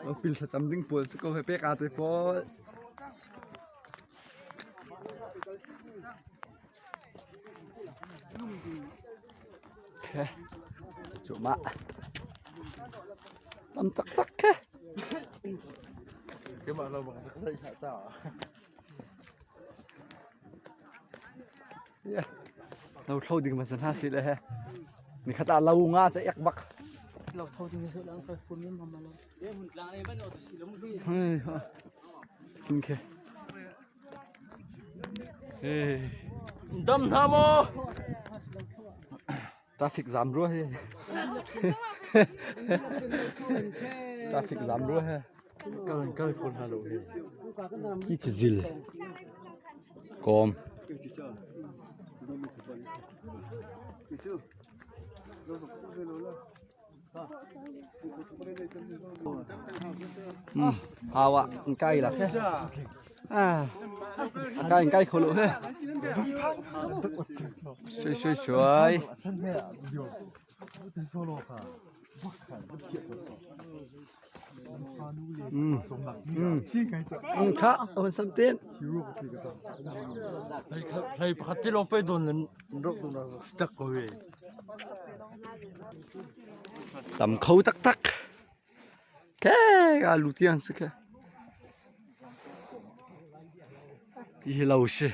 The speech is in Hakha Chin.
Lopil thlacam ding pawl si ko he pek aa te pawl. Okay. Cuma. Tam taktak ke. Keimah lo bang sak sai hlah caah. Yeah. Lo thlo ding ma hna si le he. Ni khat ah lo nga cha ek bak. Lo tho ding su lang kai fun min mama lo. Hei ha. Okay. Hey. Dam hna maw? Traffic jam rua he. Traffic jam rua he. Kal kal khon hna lo he. Khi khi zil. Kom. Hau ah an kai la he. Ah. Kai an kai kho lo he. Sui sui sui. Kha on sam ten. Hlei pakhat te lawng pei don nan rok don tak ko he. Tam kho taktak. Ke ka lu tiang si ke. Hi lo si.